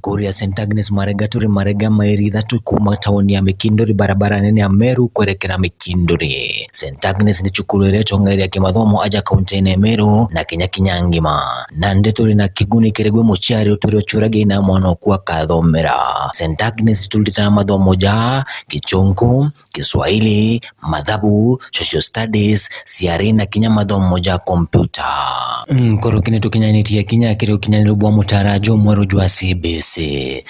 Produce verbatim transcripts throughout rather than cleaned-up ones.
Cukuru ya Saint Agnes Marega turi Marega, mairi ithatu kuuma tauni ya Mikinduri, barabara nene ya Meru kwerekera Mikinduri. Saint Agnes ni cukuru iria itongeeria kimathomo aja kaunti-ini ya Meru na Kenya kinya ngima. Nandi turi na kiguni kiri gwi muciari utwire uciuragia ina mwana oku akathomera. Saint Agnes turitaga mathomo ja Gichungu, Kiswahili, mathabu, social studies, ciari na kinya mathomo ja kompyuta. Nkoroki ni tukinyanitie kinya kiri ukinyaniru bwa mutaara jumweru jwa C B C.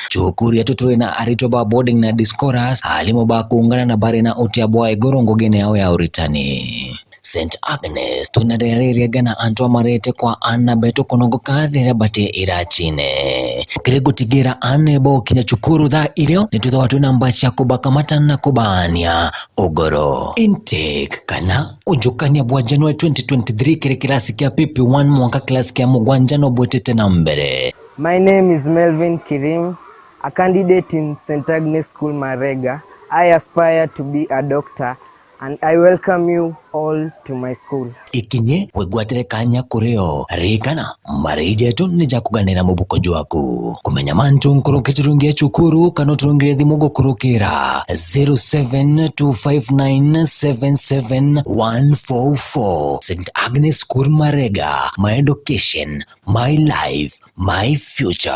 Cukuru yetu turi na aritwa ba boarding na day scholars, aarimu ba kuungana na bari na utia bwa iguru ngugine yao ya uritani. Saint Agnes, twina riria ririaga na antu amarete kwa aana betu kunogoka riria bati iracine. Kiri gutigira aana bokinya cukuru thaa irio, ni twithagwa twina mbaci ya kubakamata na kubaania ugoro. Intake kana ujukania bwa January twenty twenty-three kiri kirasi kia P P one mwanka kirasi kia mugwanja no bwitite na mbere. My name is Melvin Kirim, a candidate in Saint Agnes School Marega. I aspire to be a doctor and I welcome you all to my school. Ikinye wigwatire kanya kuri o. Ririkana, mari jetu ni ja kuganira mubuko jwaku. Kumenya mantu nkuruki turungie cukuru kana uturungire thimu gukurukira zero seven two five nine seven seven one four four. Saint Agnes School Marega, my education, my life, my future.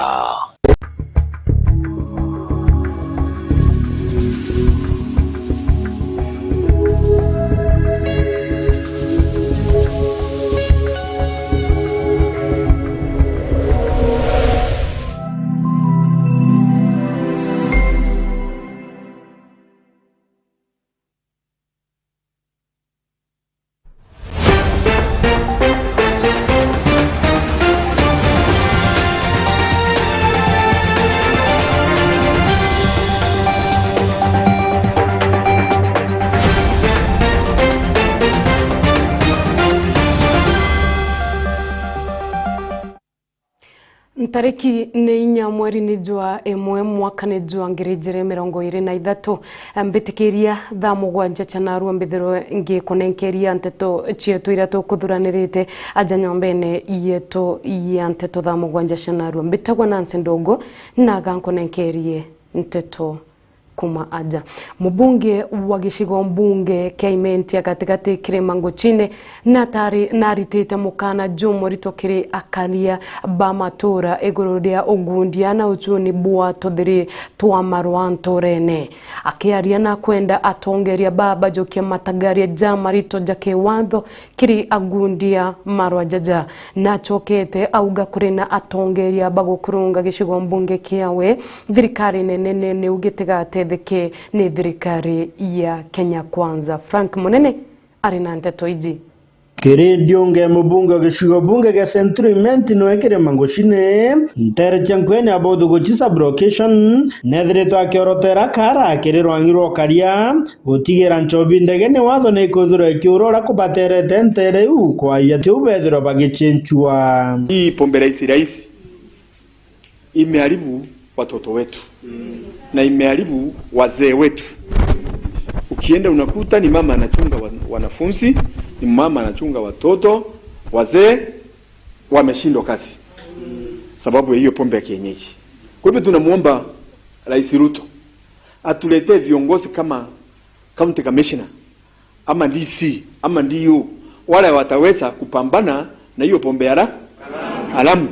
Ntariki ni inya mweri ni jwa imwe mwaka ni jwa ngiri ijiri mirongo iri na ithatu. Mbitikiria thaa mugwanja cia narua mbithirwe ngikunenkeria nteto cietu iria tukuthuranirite aja nyombene yetu ya nteto thaa mugwanja cia narua. Mbitagwa Nancy Ndungu na gankunenkerie nteto kuma aja. Mubunge wa gicigo mbunge kia Imenti ya gatigati Kirima Nguchine natari naritite mukana jumurito kiri akaria ba matura iguru ria ugundia na uchuni bwa tuthiri twa marwa nturene. Akiaria na kwenda atongeria ba bajukia matagaria ja marito ja kiwatho kiri agundia marwa jaja. Nachokete auga kuri na atongeria ba gukurunga gicigo mbunge kiawe, thirikari nene ni niu gitigatetheke ni thirikari ya Kenya Kwanza. Frank Munene ari na nteto iji. Kiri ndiunge mubunge wa gicigo bunge gia Central Imenti noe Kirima Nguchine, ntere cia Nkweni about Guchi sub-location, nethiritwe akiorotera kara kiri rwangi rwa ukaria, gutigira nchobi ndege ni watho ni ikwithirwa ikiura uria kubaterete ntere iu kwaia tiu bethirwa bagichencua. Hii pombe rahisi rahisi imeharibu watoto wetu na imeharibu wazee wetu. Ukienda unakuta ni mama anachunga wa-, wanafunzi, ni mama anachunga watoto, wazee wameshindwa kazi sababu ya hiyo pombe ya kienyeji. Kwa hivyo tunamuomba Rais Ruto atuletee viongozi kama county commissioner ama D C ama D O, wale wataweza kupambana na hiyo pombe hara-, haramu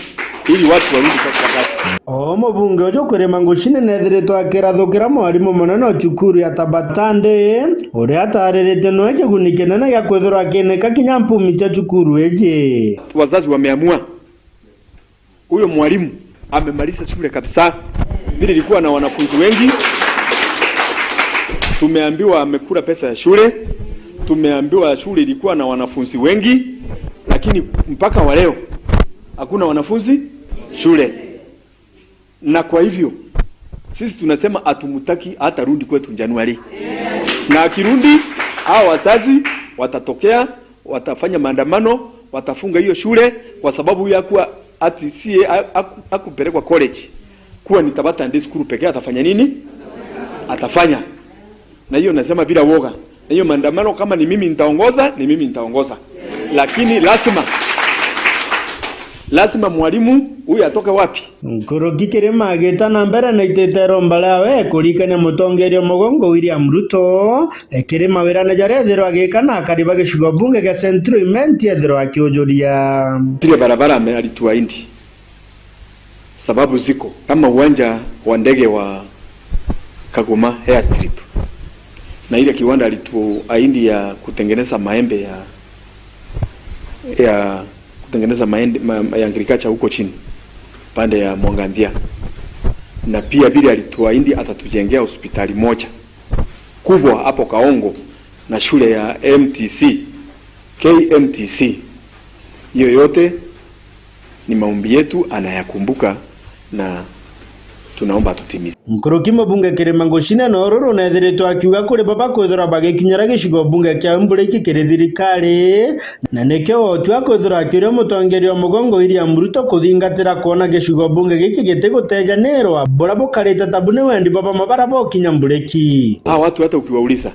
ili watu warudi kwa, kwa kazi. O mubunge uju Kirima Nguchine nethiritwe akirathukira mwarimu munene wa cukuru ya Tabatande, uria atariritie noe kiguni kinene gia kwithirwa akinika kinya mpumi cia cukuru iji. Wazazi wameamua Huyo mwalimu amemaliza shule kabisa. Vile ilikuwa na wanafunzi wengi, tumeambiwa amekula pesa ya shule, tumeambiwa shule ilikuwa na wanafunzi wengi, lakini mpaka wa leo hakuna wanafunzi shule. Na kwa hivyo, sisi tunasema hatumtaki, hatarudi kwetu Januari. Na akirudi, hao wazazi watatokea, watafanya maandamano, watafunga hiyo shule kwa sababu huyo hakuwa ati C A, haku-, hakupelekwa college. Kuwa ni Tabata Day School pekee atafanya nini? Atafanya. Na hiyo nasema bila woga. Na hiyo maandamano kama ni mimi nitaongoza, ni mimi nitaongoza. Lakini lazima Lazima mwalimu huyu atoke wapi? Nkuruki Kirima agita na mbere na itite iromba riawe kurikania mutongeria mugongo William Ruto, e, kiri mawirane jaria ethirwa agika na akari ba gicigo bunge gia Central Imenti ethirwa akiujuria. Zile barabara amearitua indi. Sababu ziko kama uwanja wa ndege wa Kagoma airstrip na ile kiwanda alituahidi ya kutengeneza maembe ya, ya kutengeneza maende, ma, ya agriculture huko chini pande ya Mwangandia, na pia vile alituahidi atatujengea hospitali moja kubwa hapo Kaongo na shule ya M T C, K M T C. Hiyo yote ni maombi yetu, anayakumbuka na tunaomba atutimize. Nkuruki mubunge Kirima Ngucine na Ururu nethiritwe akiuga kuri baba kwithirwa bagikinyira gicigo bunge kia Mburiki kiri thirikari, na nikio otua kwithirwa akiuria mutongeria wa mugongo William Ruto kuthingatira kwona gicigo bunge giki gitigutejanirwa, buria bukarite tabu ni wendi bwa bamwe baria bokinya Mburiki. Hawa watu hata ukiwauliza,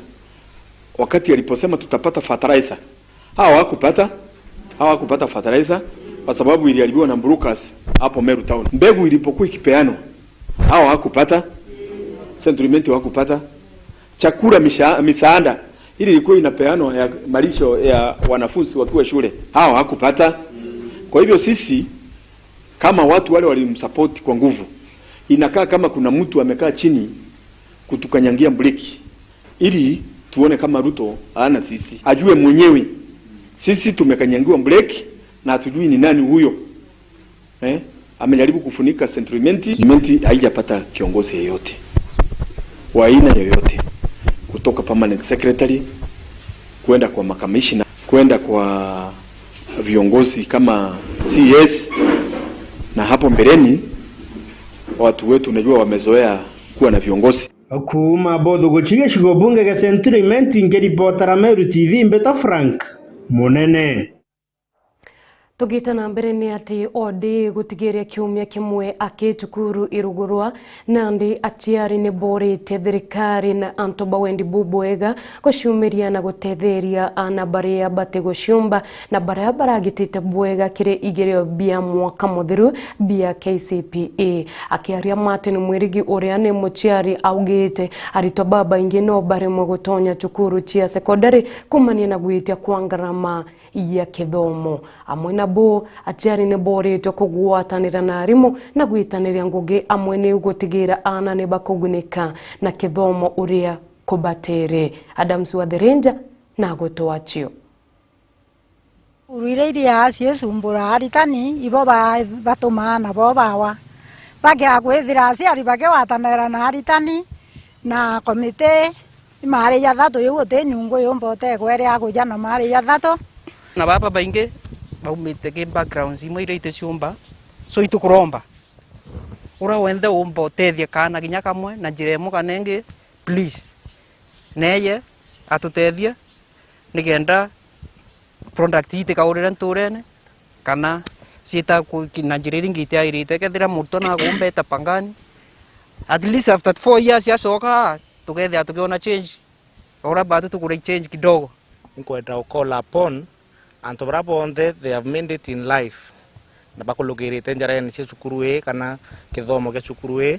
wakati aliposema tutapata fertilizer, hawa hawakupata, hawa hawakupata fertilizer kwa sababu iliharibiwa na brokers hapo Meru Town. Mbegu ilipokuwa ikipeanwa, hawa hawakupata, Central Imenti hawakupata. Chakula, misha-, misaada ile ilikuwa inapeanwa ya malisho ya wanafunzi wakiwa shule, hawa hawakupata. Kwa hivyo sisi kama watu wale walimsupport kwa nguvu, inakaa kama kuna mtu amekaa chini kutukanyangia breki ili tuone kama Ruto hana sisi. Ajue mwenyewe sisi tumekanyangiwa breki na hatujui ni nani huyo. Eh? Amejaribu kufunika Central Imenti. Imenti haijapata kiongozi yeyote wa aina yoyote, kutoka permanent secretary, kwenda kwa makamishna, kwenda kwa viongozi kama C S, na hapo mbeleni watu wetu, unajua, wamezoea kuwa na viongozi. Kuuma Bothuguchi gicigo bunge gia Central Imenti, nkiripotera Meru T V, mbita Frank Munene. Tugite na mbere ni ati odi gutigiria kiumia kimwe aki cukuru irugurwa, nandi aciari ni booritie thirikari na antu ba wendi bubwega guciumiria na gutetheria aana baria batiguciumba na baria baragitite bwega kiri igerio bia mwaka muthiru bia K C P E. Akiaria Martin Mwirigi, uria ni muciari, augite aritwa babaingi no baremwe gutonya cukuru cia sekondari kumania na gwitia kwa ngarama ya kithomo. Amwe nabo, aciari ni booritwe kugwatanira na arimu na gwitaniria ngugi amwe niu gutigira aana ni bakugunika na kithomo uria kubatere. Adams wa Thirinja na agutwacio. Cukuru iria iria cicumbura aritani, ibo ba-, batumaa nabo bawa. Bakia kwithira aciari bakigwatanira na aritani na komiti, imari jathatu, iu guti nyungu yumba utegwa iri ya kuja na mari jathatu. Na baba baingi baumite ki backgrounds imwe iria iticiumba, so itukuromba uria wenthe umba utethia kaana kinya kamwe na njira imwe kana ingi, please, neeye atutethie nikenda products itikaurire nturene, kana ciita ku-, ki-, na njira iria ingi itiagirite. Kethira murutwa nagumba eta Pangani, at least after four years acoka, tukethira tukiona change. Ora batu tukure change kidogo. Nkwenda u call upon antu baria bonthe they have made it in life, na bakulukirite njarene cia cukuru ii kana kithomo kia cukuru ii.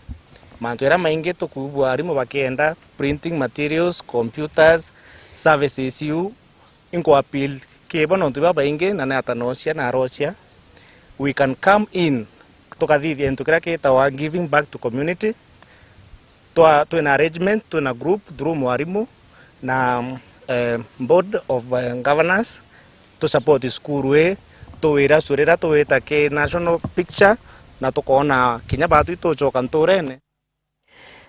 Mantu jaria maingi tukuigua arimu bakienda, printing materials, computers, services iu, inkwa appeal kibo nontu babaingi, na ni atanocia na arocia, we can come in, tukathithia into kiria kitawa giving back to community. Twa-, twina arrangement, twina group through mwarimu na, eh, board of, eh, governors, tu support cukuru ii, tuwira curi riria tuwita ki national picture, na tukoona kinya batu itucoka nturene.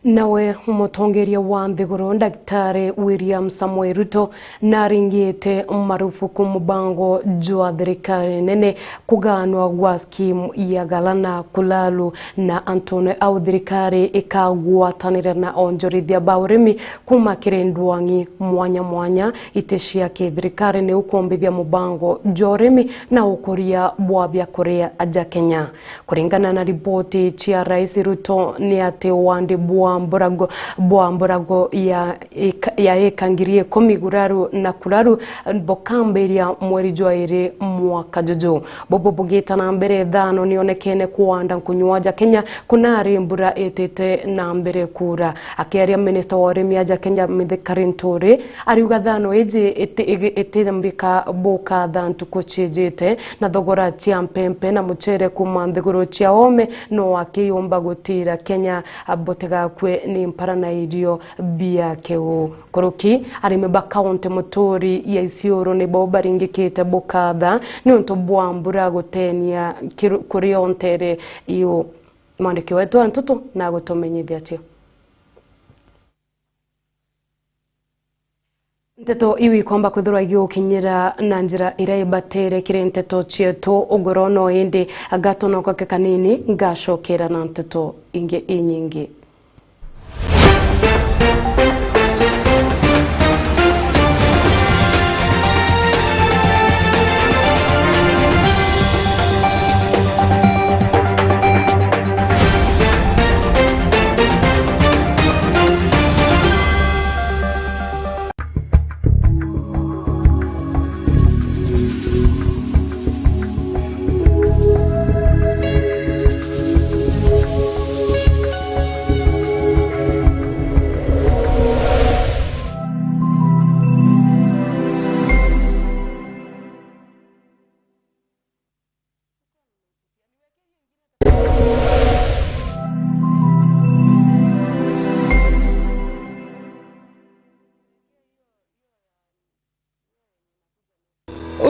Nawe mutongeria wa nthiguru, Daktari William Samoei Ruto, naringite marufuku mubango jwa thirikari nene kugaanwa gwa scheme ya Gala na Kulalu, na antune au thirikari ikagwatanira na onjorithia ba urimi kuma kiri ndwang'i mwanya mwanya iti cia kithirikari niu kwombithia mubango jwa urimi na ukuria bwa biakuria ja Kenya. Kuringana na riboti cia Rais Ruto, ni ati wandi bwa mburago, bwa mburago ya ika, ya ika ngiri ikumi guraru na kuraru bukambiria mweri jwa iri mwaka juju. Bubu bugita na mbere, thano nionekene kuanda nkunywa aja Kenya kunari mbura itite na mbere kuura. Akiaria, minista wa urimi aja Kenya Mithika Linturi ariuga thano iji iti, igi, itithambika bukatha ntuku cijite, na thogora cia mpempe na mucere kuma nthiguru cia ome no akiyumba gutira Kenya butigakue ni mpara na irio bia kiu. Nkuruki, arimi ba kaunti muturi ya Isiolo nibo baringikite bukatha niuntu bwa mbura gutenia kiru, kuri o ntere iu. Mwandiki wetu wa ntutu na gutumenyithia cio. Nteto iu ikomba kwithirwa igiukinyira na njira iria ibatere kiri nteto cietu ugoro, no indi ngatonoka kanini, ngacokera na nteto ingi inyingi.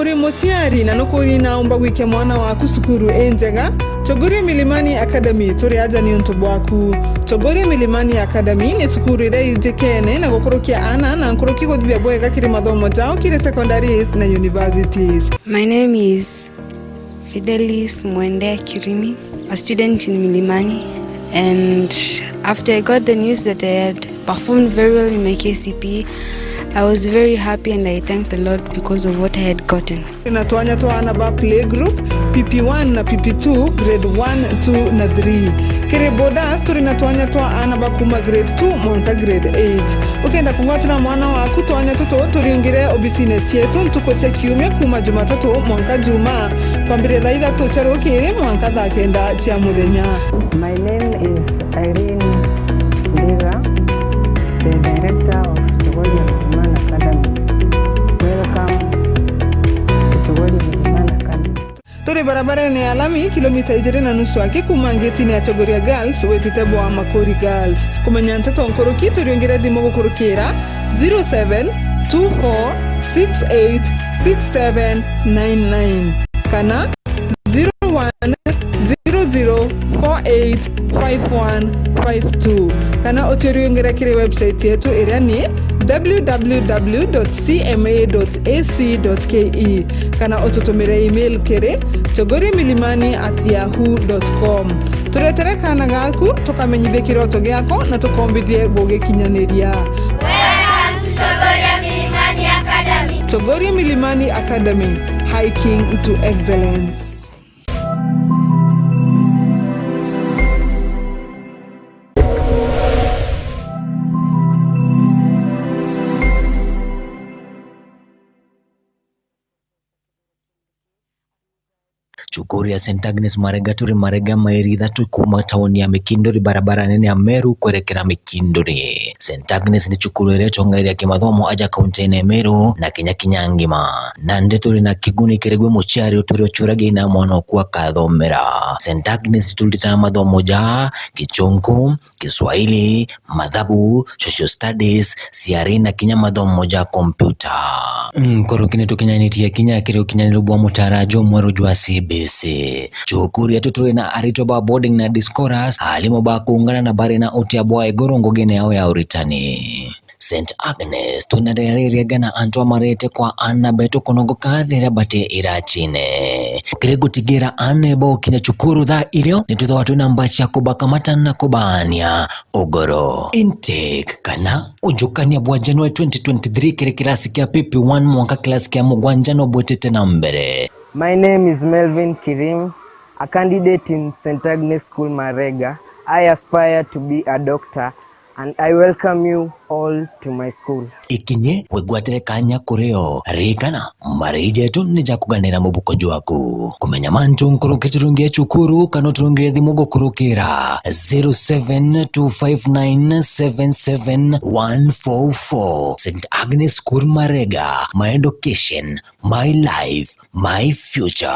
Uri muciari na nukwina umba gwikia mwana waku cukuru injega? Chogoria Milimani Academy turi aja niuntu bwaku. Chogoria Milimani Academy ni cukuru iria ijikene na gukurukia ana na nkuruki guthithia bwega kiri mathomo jao kiri secondaries na universities. My name is Fidelis Mwende Kirimi, a student in Milimani, and after I got the news that I had performed very well in my K C P E, I was very happy and I thanked the Lord because of what I had gotten. Turi na twanya twa ana ba playgroup, P P one na P P two, grade one, two na three. Kiri boarders, turi na twanya twa ana ba kuma grade two mwanka grade eight. Ukenda kungwatira mwana waku twanya tutu, turiungire obisine cietu ntuku cia kiumia kuma Jumatatu mwanka Juma, kwambiria thaa ithatu cia rukiri mwanka thaa kenda cia muthenya. My name is Irene Ndiga, the director of Chogoria Milimani Academy. Welcome to Chogoria Milimani Academy. Turi barabarene ya lami, kilomita ijiri na nusu aki kuma ngetine ya Chogoria Girls witite bwa Makuri Girls. Kumenya nteto nkuruki, turiungire thimu gukurukira zero seven two four six eight six seven nine nine kana zero one zero zero four eight five one five two, kana uturiungire kiri website yetu iria ni w w w dot c m a dot a c dot k e, kana ututumire email kiri chogoria milimani at yahoo dot com. Turetere kaana gaku, tukamenyithie kiroto giako na tukombithie gugikinyaniria. Welcome to Chogoria Milimani Academy. Chogoria Milimani Academy, hiking to excellence. Cukuru ya Saint Agnes Marega turi Marega, mairi ithatu kuma tauni ya Mikinduri, barabara nene ya Meru kwerekera Mikinduri. Saint Agnes ni cukuru iria itongagiria kimathomo aja kaunti-ini ya Meru na Kenya kinya ngima. Nandi turi na kiguni kiri gwi muciari utwire uciuragia ina mwana oku akathomera. Saint Agnes turutaga mathomo ja Gichunku, Kiswahili, mathabu, social studies, ciari na kinya mathomo ja kompyuta. Nkuruki ni tukinyanitie kinya kiri ukinyaniru bwa mutaara jumweru jwa C B C. Cukuru yetu turi na aritwa ba boarding na day scholars, aarimu ba kuungana na bari na utia bwa iguru ngugine yao ya uritani. Saint Agnes, twina riria riega na antu amarete kwa aana betu kunogoka riria bati iracine. Kiri gutigira aana bokinya cukuru thaa irio, ni twithagwa twina mbaa cia kubakamata na kubaania ugoro. Intake kana ujukania bwa January twenty twenty-three kiri kirasi kia P P one mwanka kirasi kia mugwanja no bwitite na mbere. My name is Melvin Kirim, a candidate in Saint Agnes School Marega. I aspire to be a doctor. And I welcome you all to my school. Ikinye wigwatire kanya kuri o. Ririkana, marii jetu ni ja kuganira mubuko jwaku. Kumenya mantu nkuruki, turungie cukuru kana uturungire thimu gukurukira zero seven two five nine seven seven one four four. Saint Agnes School Marega, my education, my life, my future.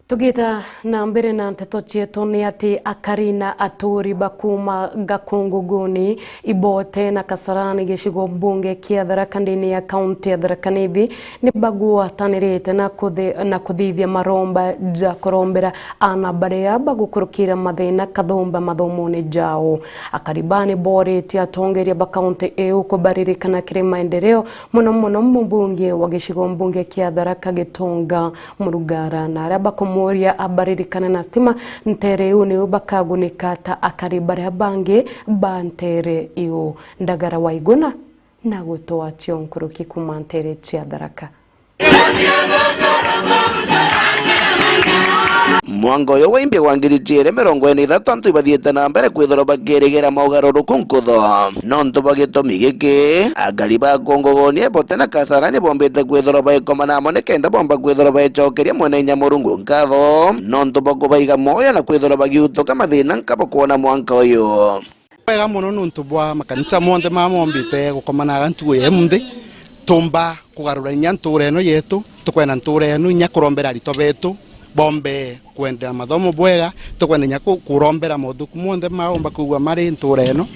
Tugita na mbere na nteto cietu, ni ati akari na aturi ba kuuma Gakunguguni, Ibote na Kasarani gicigo mbunge kia Tharaka ndini ya kaunti ya Tharaka Nithi ni bagwatanirite na kuthi-, na kuthithia maromba ja kurombera aana baria bagukurukira mathina kathumba mathomone jao. Akari baa ni boritie atongeria ba kaunti iu kubaririkana kiri maendeleo, mono mono mubunge wa gicigo mbunge kia Tharaka Gitonga Murugara, na aria bakumuria abaririkane na stima ntere iu, niu bakagunika ta akari baria bangi ba ntere iu. Ndagara wa Iguna na gutwacio nkuruki kuuma ntere cia Tharaka. Mwanka uyu wa imbi wa ngiri ciiri mirongo iri na ithatu, antu ibathiite na mbere kwithirwa bakirigira maugaruruku nkutho. Nontu bwa gitumi giki, akari ba Kunguguni, Ibote na Kasarani bombite kwithirwa baikomana amwe nikenda bomba kwithirwa baicokeria Mwene Inya Murungu nkatho nontu bwa kubaiga mwoyo na kwithirwa bagiutuka mathina nka bakwona mwanka uyu. Bwega mono nontu bwa makanisa monthe mama mombite gukomanaga ntuku ya imunthi, tumba kugarura inya ntuura ino yetu, tukwenda ntuura ino inya kurombera aritwa betu, bombe kwendera mathomo bwega, tukwenda inya ku-, kurombera mothuku monthe maumba kwigua mari ntuura ino.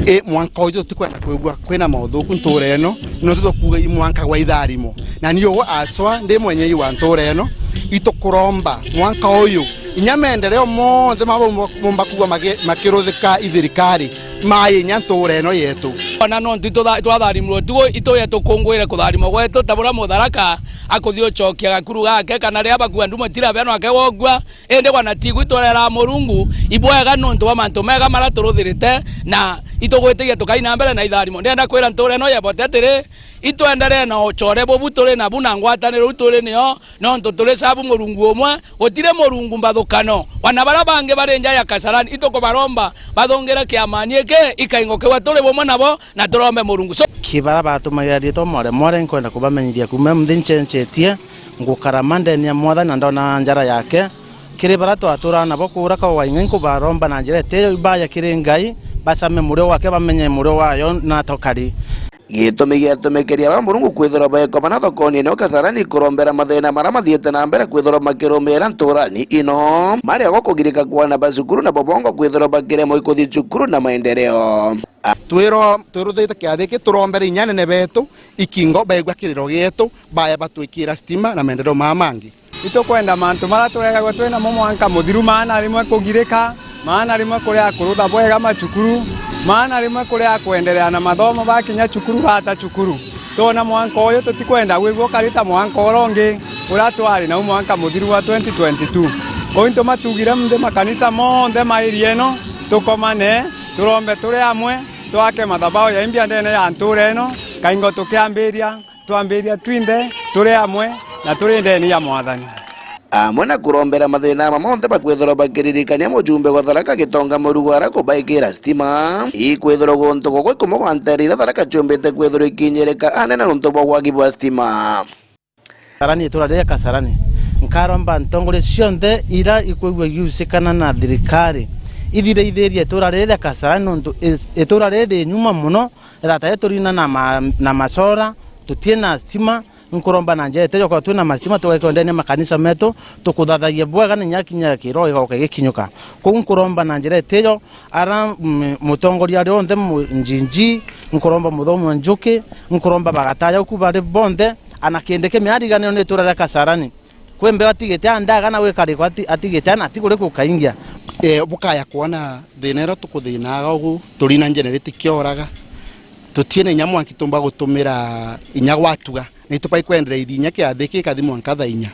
I, mwanka uju tutikwenda kwigua kwina mothuku ntuura ino, nontu tukuuga i mwanka gwa itharimo. Na ni ugu aswa ndi mwenyei wa ntuura ino, itukuromba mwanka uyu, inya maendeleo monthe maumba, maumba kwigua maki-, makiruthika i thirikari, mai inya ntuura ino yetu. Ona nontu itutha-, twatharimwa utuku, ituye tukungwire kutharimwa gwetu, ta buria Mutharaka akuthi ucokia gakuru gake, kana riria bakua nduma tirabeanwa ake gokua, indi bwana tigwi turera Murungu, ibwega nontu bwa mantu mega maria turuthirite, na itugwitigia tukai na mbere na itharimo. Ndienda kwira ntuura ino ya Ibote atiri, itwenderee na ucore bubu turi nabu na ngwataniro iu turi nio, nontu turi sabu Murungu umwe, gutiri murungu mbathukano. Wana baria bangi bari nja ya Kasarani, itukubaromba bathungire kiamani iki, ikaingukiwa turi bumwe nabo, na turombe Murungu. So, ki baria batumagira riitwa more more, nkwenda kubamenyithia kuuma munthi ncencetie, ngukara ma ndene ya Mwathani na ndona njara yake. Kiri baria twaturaga nabo kuura kwa Waing'ai, nkubaromba na njira itiyo ibaya kiri Ngai, bacame murio wake, bamenye murio wayo na tokari. Gitumi giatumikiria ba Murungu kwithirwa baikoma na thokoni ino Kasarani kurombera mathina maria mathiite na mbere kwithirwa makirumiira ntuurani ino, mari o kugirika kwana ba cukuru na bobongo kwithirwa bakiremwa ikuthi cukuru na maendeleo. Twiro-, twirutite kiathi giki turombere inya anene betu, ikingo baigua kiriro gietu, baya batwikira stima na maendeleo mama mangi. Itukwenda mantu maria turegagua twi namo mwanka muthiru, maana rimwe kugirika, maana rimwe kuria kurutha bwega macukuru, maana rimwe kuria kwenderea na mathomo, bakinya cukuru bata cukuru. Twona mwanka uyu, tutikwenda gwigua ukari ta mwanka uria ungi uria twari nau mwanka muthiru wa twenty twenty-two. Kou intu matugire nthi makanisa monthe ma area ino, tukomane, turombe turi amwe, twake mathabau ya imbia ndene ya ntuura ino, kaingo tukiambiria. Twambiria twinthe turi amwe na turi ndene ya Mwathani. Amwe na kurombera mathina ama monthe bakwithirwa bakiririkania mujumbe wa Tharaka Gitonga Murugara kubaikira stima, ikwithirwa guntu gukwi kumwe gwa nteere iria Tharaka ciumbite kwithirwa ikinyirika anene nontu bwa wagi bwa stima. Kasarani, itura riria Kasarani, nkaromba ntongoria cionthe iria ikwigua igiucikana na thirikari, ithiraithirie itura riri ria Kasarani, nontu is-, itura riri ri nyuma mono. Ethata ri turina na ma-, na macora, tuti na stima, Nkuromba na njira itiyo, korwa twina masitima tugekira ndene ya makanisa metu, tukuthathagia bwega, na inya kinya kiroho gigoka gikinyuka. Kou nkuromba na njira itiyo, ara, mm, mutongoria aria onthe, mu-, Njinji, nkuromba Muthomi wa Njuki, nkuromba Bagataya uku bari bonthe, ana Kindiki miariganiro ni itura ria Kasarani. Kwi mbeo atigite andaga na gwikarikwa ati-, atigite ana atiguri kukaingia. Eh, bukaya kwona thina iria tukuthinaga ugu, turi na generator ikioraga. Tutina inya mwanki tumba gutumira inya gwatuga. Na itubai kwendereithia inya kiathi kikathi mwanka thaa inya.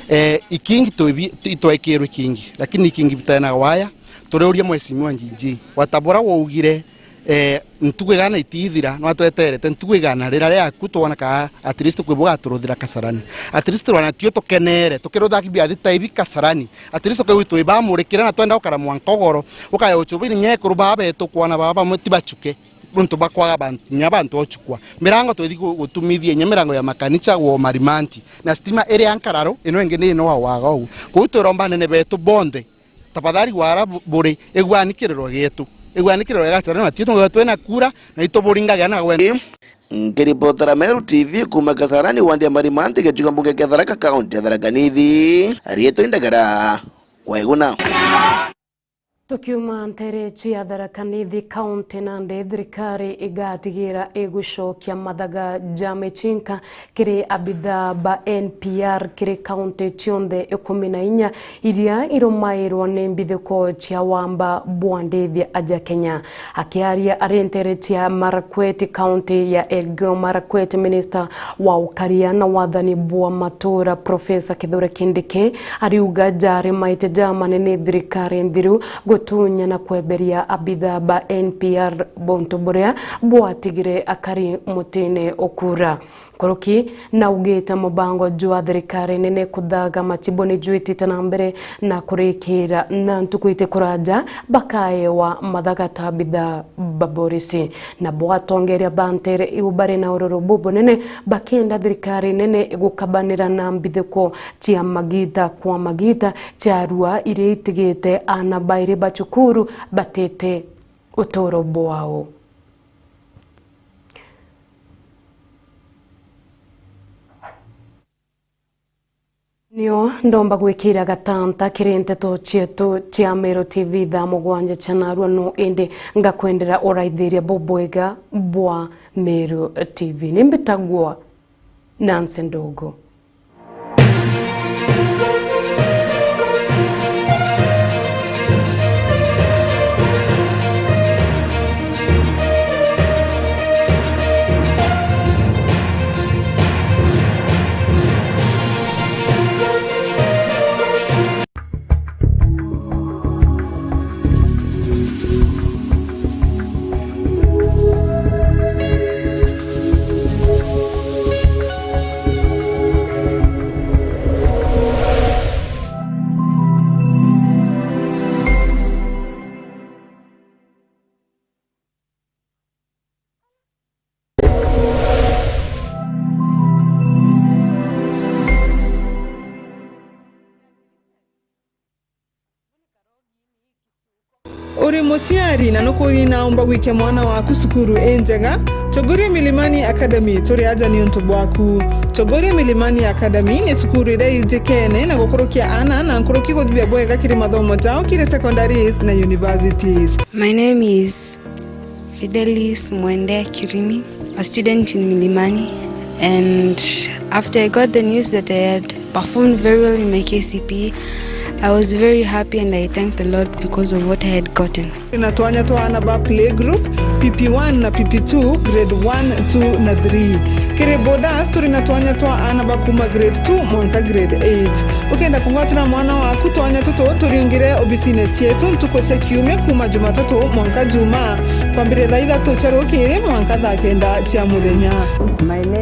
Eh, ikingi twibi-, itwekirwe ikingi, lakini ikingi bitena waya. Turiuria mheshimiwa Njinji, wata bura waugire, eh, ntuku igana itithira, no atweterete ntuku igana rira riaku, twona ka at least kwi bugaturuthira Kasarani. At least rwana tio tukenere, tukirutha kibiathi ta ibi Kasarani. At least ukiu twibamurikira na twenda gukara mwanka ugoro, ukaya uchubi inya ekuru baba betu kwona baba bamwe ti bachuke. Nontu bwa kwaga bantu, inya bantu ochukua. Mirango twithi gu-, gutumithia inya mirango ya makanisa gwa Marimanti. Na stima iri ya nkararu, ino ingi ni ino wa waga ugu. Kou twiromba anene betu bonthe, tafadhali wara bu-, buri, iguani kiriro gietu. Iguani kiriro gia Kasarani, na tio twina kura, na ituburingagia na gwe. Nkiripotera Meru T V kuuma Kasarani, wandi ya Marimanti, gicigo mbunge kia Tharaka, kaunti ya Tharaka Nithi. Riitwa Indagara Kwaiguna. Tukiuma ntere cia Tharaka Nithi kaunti, nandi thirikari igatigira igucokia mathaga ja micinka kiri abithaa ba N P R kiri kaunti cionthe ikumi na inya iria irumairwa ni mbithuko cia wamba bwa ndithia aja Kenya. Akiaria ari ntere cia Marakwet, kaunti ya Elgeyo Marakwet, minista wa ukaria na wathani bwa matura, Professor Kithure Kindiki, ariuga jari maite ja manene thirikari nthiru gutunya na kweberia abithaa ba N P R buntu buria bwatigire akari mutine ukura. Nkuruki naugite mubango jwa thirikari nene kuthaga machibo ni jwitite na mbere na kurikira, na ntuku iti kuraja bakaewa mathaga ta abithaa ba borisi. Nabo atongeria ba ntere iu bari na ururu bubunene, bakienda thirikari nene gukabanira na mbithuko cia magita kwa magita cia arua iria itigite aana bairi ba cukuru batite uturo bwao. Nio ndomba gwikira gatanta kiri nteto cietu cia Meru T V thaa mugwanja cia narua, no indi ngakwendera uraithiria bubwega bwa Meru T V. Ni mbitagwa Nancy Ndugu. Uri muciari na nukwina umba gwikia mwana waku cukuru injega? Chogoria Milimani Academy turi aja niuntu bwaku. Chogoria Milimani Academy ni cukuru iria ijikene na gukurukia aana na nkuruki guthithia bwega kiri mathomo jao kiri secondaries na universities. My name is Fidelis Mwende Kirimi, a student in Milimani, and after I got the news that I had performed very well in my K C P E, I was very happy and I thanked the Lord because of what I had gotten. Turi na twanya twa aana ba playgroup, P P one na P P two, grade one, two na three. Kiri boarders, turi na twanya twa aana ba kuuma grade two mwanka grade eight. Ukenda kungwatira mwana waku twanya tutu, turiungire obisine cietu ntuku cia kiumia kuuma Jumatatu mwanka Jumaa, kwambiria thaa ithatu cia rukiri mwanka thaa kenda cia muthenya. My name